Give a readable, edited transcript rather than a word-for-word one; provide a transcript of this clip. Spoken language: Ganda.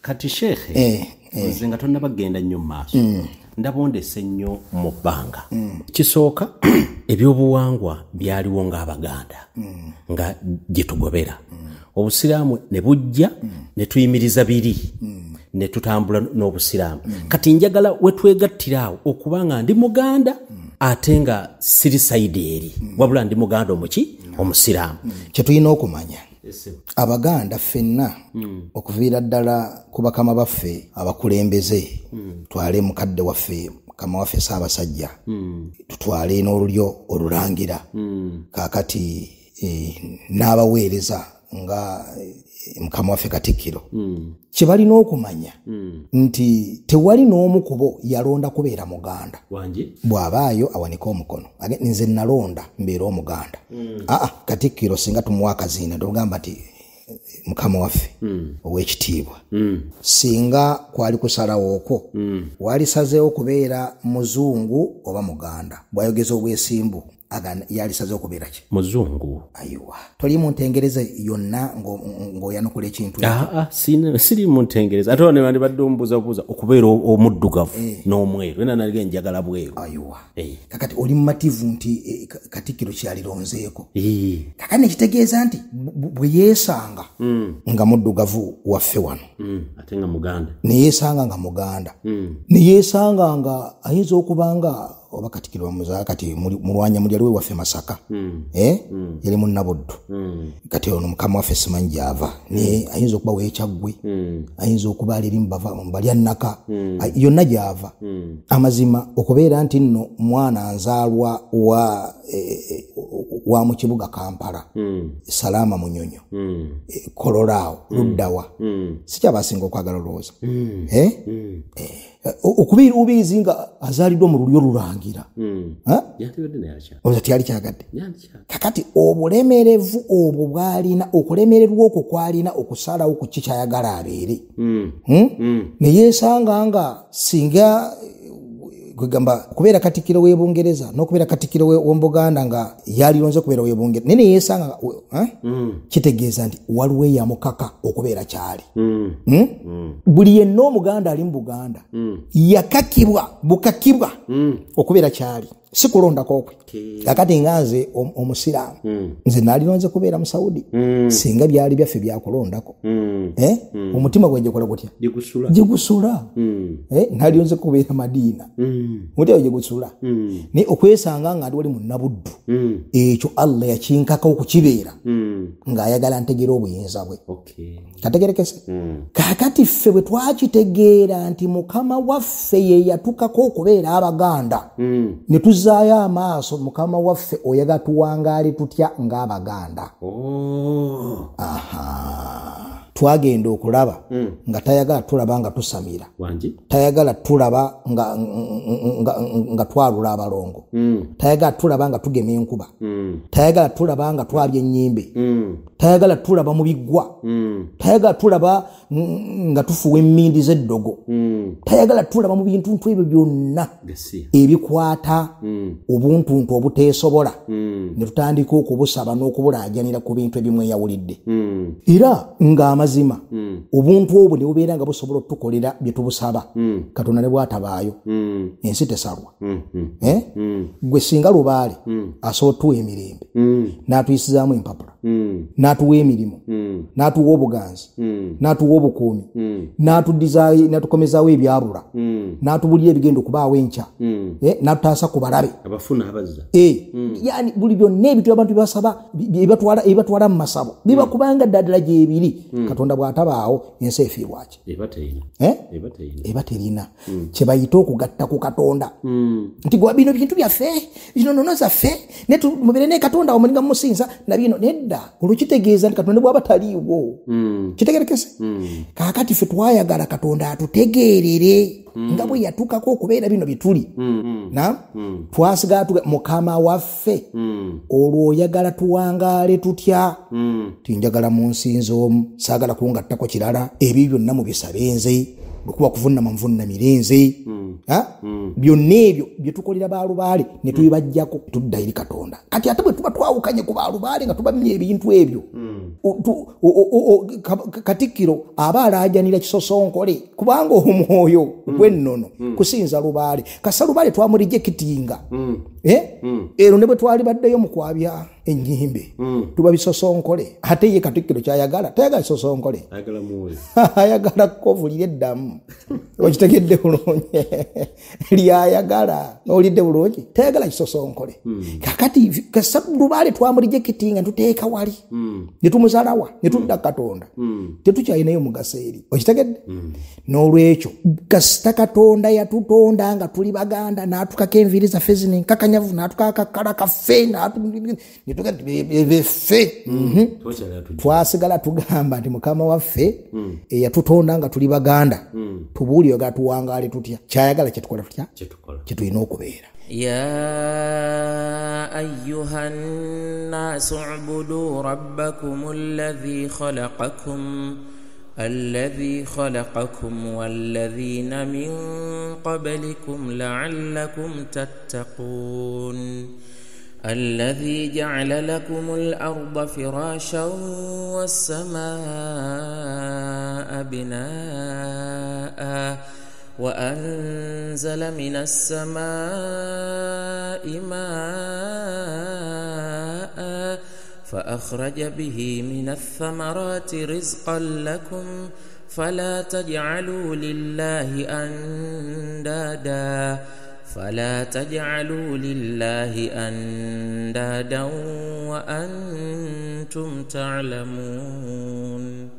Kati shekhe, nze nga tonnabagenda nnyo mu maaso, ndabondese nnyo mu bbanga. Kisooka, ebyobuwangwa byaliwo ng'Abaganda nga gye tugobera. Obusiraamu ne bujja ne tuyimiriza biri ne tutambula n'obusiraamu. Kati njagala we twegattira awo okuba nga ndi Muganda ate nga siri side eri, wabula ndi Muganda omuki? Omusiraamu. Kye tulina okumanya, Abaganda ffenna okuviira ddala ku bakama baffe abakulembeze, twale mukadde waffe mukama waffe Ssaabasajja, tutwale n'olulyo olulangira, kaakati n'abaweereza nga mukama waffe Katikkiro, kye balina okumanya nti tewali n'omu ku bo yalonda kubeera Muganda. Bw'abaayo awanike omukono, nze nalonda mbeera Omuganda. Aa, Katikkiro singa tumuwa akazinda tugamba nti mukama waffe ow'ekitiibwa, singa kwali kusalawo okwo, walisazeewo kubeera muzungu oba Muganda? Bw'ayogeza obwesimbu, yalisazeewo okubeera ki? Muzungu. Ayiwa, toli mu ntengereza yonna ng'oyanukula ekintu? Aa, siri mu ntengereza. Ate ne bandibadde omubuuza buuza okubeera omuddugavu n'omweru, era nalye njagala bweru. Ayiwa, kakati oli mumativu nti Katikkiro kyalironzeeko? Kakati nekitegeeza nti bwe yeesanga nga muddugavu waffe wano, ate nga Muganda, ne yeesanga nga Muganda, ne yeesanga nga ayinza okuba nga oba Katikkiro bamuzaala kati mulwanya muli aliwe waffe Masaka, yali munnabuddu. Kati ono mukama waffe simanyi gy'ava, naye ayinza okuba weekyaggwe, ayinza okuba ali eri mubalyannaka, yonna gy'ava. Amazima okubeera nti nno mwana nzaalwa wa mu kibuga Kampala, Salaama Munyonyo, Kololaawo, Luddawa, sikyabasinga okwagala olowooza okubeera obubeezi nga azaaliddwa mu lulyo lulangira, oza tyali kyagadde. Kakati obulemerevu obwo bwalina, okulemererwa okwo kwalina okusalawo ku ki kyayagala abeere, ne yeesanga nga singa kwegamba kubeera Katikkiro w'e Bungereza n'okubeera Katikkiro w'Obuganda nga yalironze kubeera w'e Bungereza, naye ne yeesanga, kitegeeza nti waliwo eyamukaka okubeera kyali. Buli yenna Omuganda ali mu Buganda yakakibwa bukakibwa okubeera kyali, si kulondako kwe. Kakati nga nze Omusiraamu, nze nalironze kubeera mu Saudi singa byali byaffe byakulondako. Omutima gwe gyekola gutya? Gigusula. Nalionze kubeera Madiina, omutima gwe gusula. Naye okwesanga nga ndi wali munnabuddu, ekyo Allah yakinkaka okukibeera ng'ayagala ntegeera obuyinza bwe. Kategerekese. Kakati ffe bwe twakitegeera nti mukama waffe ye yatukako okubeera Abaganda, ne tuzaayo amaaso, mukama waffe oyagala tuwangaale tutya ng'Abaganda? Aha, twagenda okulaba nga tayagala tulaba nga tusamira, tayagala tulaba nga twalula abalongo, tayagala tulaba nga tugema enkuba, tayagala tulaba nga twabya ennyimbe, tayagala tulaba mu biggwa, tayagala tulaba nga tufuwa emmindi z'eddogo, tayagala tulaba mu bintuntu ebyo byonna ebikwata obuntuntu obuteesobola, ne tutandika okubusaba n'okubulaajanira ku bintu ebimweyawulidde. Era ng'amazima obuntu obwo ne bubeera nga busobola otukolera bye tubusaba, Katonda ne bw'atabaayo ensi tesalwa. Gwe singa lubaale asobola otuwa emirembe, n'atuyisizaamu empapula, n'atuwa emirimu, n'atuwa obuganzi, n'atuwa obukuumi, n'atukomezaawo ebyabula, n'atubulira ebigenda okubaawo enkya, n'atutaasa ku balabe. Yani buli byonna ebintu abantu byebasaba ebibatwala mu masabo biba kubanga ddala gyebiri. Katonda bw'atabaawo ensi efiirwaki? Eba terina. Kye bayita okugatta ku Katonda nti gwa bino bintu byaffe, bino nono zaffe, mubeere ne Katonda omulinga mumusinza na bino. Nedda, olwo kitegeeza nti Katonda bw'aba taliiwo. Kitegerekese. Kaakati ffe twayagala Katonda atutegeerere nga bwe yatukako okubeera bino bituli. Na twasigala mukama waffe olwo oyagala tuwangaale tutya? Tinjagala munsinza omu, saagala kungattako kirala, ebyo byonna mubisabe nze, bwe kuba kuvunnama nvunnamire nze. Byonna ebyo bye tukolera balubaale ne tubibajjako, tudda eri Katonda. Kati ate bwe tuba twawukanye ku balubaale nga tubamye ebintu ebyo, Katikkiro aba alaajanira kisosonkole, kubanga omwoyo gw'ennono kusinza lubaale. Kasa lubaale twamurejectinga. Ero ne bwe twali baddeyo mu kwabya ennyimbe, tuba bisosonkole. Ate ye Katikkiro kyayagala, tayagala kisosonkole, ayagala kkovulira eddamu. Okitegedde bulungi? Lyayagala olidde bulungi, tayagala kisosonkole. Kakati kasa lubaale twamurejectinga, tuteeka wali ne tumusalawa ne tudda Katonda, tetukyalinayo mugaso eri. Okitegedde? N'olwekyo kasita Katonda yatutonda nga tuli Baganda, n'atukako enviiri zaffe zino enkakanyavu, n'atukako akakala kaffe, ffe twasigala tugamba nti Mukama waffe eyatutonda nga tuli Baganda, tubuulire ga tuwangaale tutya, kyayagala kyetukola tutya, kyetulina okubeera. يا أيها الناس اعبدوا ربكم الذي خلقكم والذين من قبلكم لعلكم تتقون. الذي جعل لكم الأرض فراشا والسماء بناء وأنزل من السماء ماء فأخرج به من الثمرات رزقا لكم فلا تجعلوا لله أندادا وأنتم تعلمون.